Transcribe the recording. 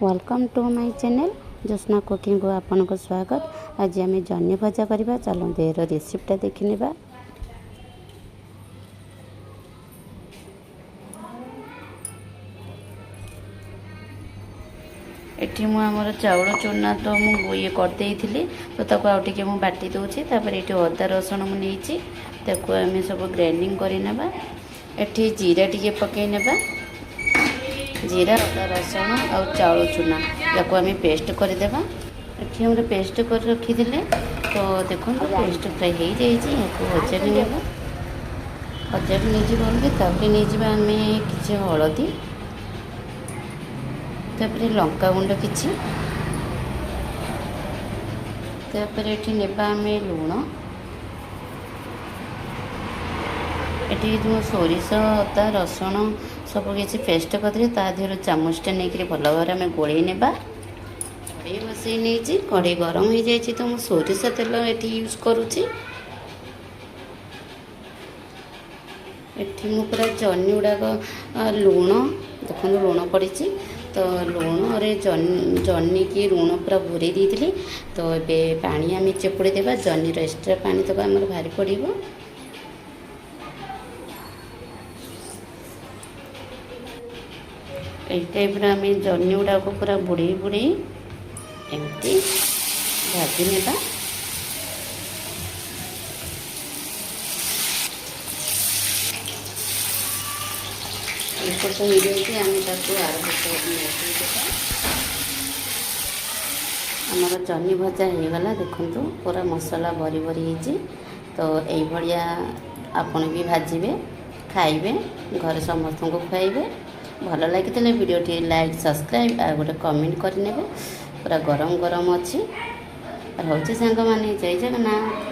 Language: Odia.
Welcome to my channel Jyotsna କୁକିଂକୁ ଆପଣଙ୍କୁ ସ୍ୱାଗତ। ଆଜି ଆମେ ଜହ୍ନି ଭଜା କରିବା। ଚାଲନ୍ତୁ, ଏହାର ରେସିପିଟା ଦେଖିନେବା। ଏଠି ମୁଁ ଆମର ଚାଉଳ ଚୁନା ତ ମୁଁ ଇଏ କରିଦେଇଥିଲି, ତ ତାକୁ ଆଉ ଟିକେ ମୁଁ ବାଟି ଦେଉଛି। ତାପରେ ଏଠି ଅଦା ରସୁଣ ମୁଁ ନେଇଛି, ତାକୁ ଆମେ ସବୁ ଗ୍ରାଇଣ୍ଡିଙ୍ଗ କରିନେବା। ଏଠି ଜିରା ଟିକେ ପକାଇ ନେବା। ଜିରା, ଅଦା, ରସୁଣ ଆଉ ଚାଉଳ ଚୁନା, ୟାକୁ ଆମେ ପେଷ୍ଟ କରିଦେବା। ଏଠି ଆମର ପେଷ୍ଟ କରି ରଖିଥିଲେ। ତ ଦେଖନ୍ତୁ, ପେଷ୍ଟ ପ୍ରାୟ ହେଇଯାଇଛି। ୟାକୁ ଅଜାଡ଼ି ନେବା। ଅଜାଡ଼ି ନେଇଯିବା ବୋଲିକି, ତାପରେ ନେଇଯିବା ଆମେ କିଛି ହଳଦୀ, ତାପରେ ଲଙ୍କା ଗୁଣ୍ଡ କିଛି, ତାପରେ ଏଠି ନେବା ଆମେ ଲୁଣ। ଏଠି ମୁଁ ସୋରିଷ, ଅଦା, ରସୁଣ ସବୁ କିଛି ପେଷ୍ଟ କରିଦେଲି। ତା ଦେହରୁ ଚାମଚଟା ନେଇକରି ଭଲ ଭାବରେ ଆମେ ଗୋଳେଇ ନେବା। କଢ଼େଇ ବସେଇ ନେଇଛି, କଢ଼େଇ ଗରମ ହେଇଯାଇଛି, ତ ମୁଁ ସୋରିଷ ତେଲ ଏଠି ୟୁଜ୍ କରୁଛି। ଏଠି ମୁଁ ପୁରା ଜହ୍ନି ଗୁଡ଼ାକ ଲୁଣ, ଦେଖନ୍ତୁ ଲୁଣ ପଡ଼ିଛି, ତ ଲୁଣରେ ଜହ୍ନିକି ଲୁଣ ପୁରା ଭରେଇ ଦେଇଥିଲି। ତ ଏବେ ପାଣି ଆମେ ଚିପୁଡ଼ି ଦେବା। ଜହ୍ନିର ଏକ୍ସଟ୍ରା ପାଣି ତକ ଆମର ବାହାରି ପଡ଼ିବ। ଏଇ ଟାଇପ୍ର ଆମେ ଜହ୍ନି ଗୁଡ଼ାକୁ ପୁରା ବୁଡ଼େଇ ବୁଡ଼େଇ ଏମିତି ଭାଜି ନେବା। ଏପଟ ହେଇଯାଇଛି, ଆମେ ତାକୁ ଆର ପଟ ଦେବା। ଆମର ଜହ୍ନି ଭଜା ହେଇଗଲା। ଦେଖନ୍ତୁ, ପୁରା ମସଲା ଭରି ଭରି ହେଇଛି। ତ ଏଇଭଳିଆ ଆପଣ ବି ଭାଜିବେ, ଖାଇବେ, ଘରେ ସମସ୍ତଙ୍କୁ ଖୁଆଇବେ। ଭଲ ଲାଗିଥିଲେ ଭିଡ଼ିଓଟି ଲାଇକ୍, ସବସ୍କ୍ରାଇବ୍ ଆଉ ଗୋଟେ କମେଣ୍ଟ କରିନେବେ। ପୁରା ଗରମ ଗରମ ଅଛି। ରହୁଛି ସାଙ୍ଗମାନେ, ଜୟ ଜଗନ୍ନାଥ।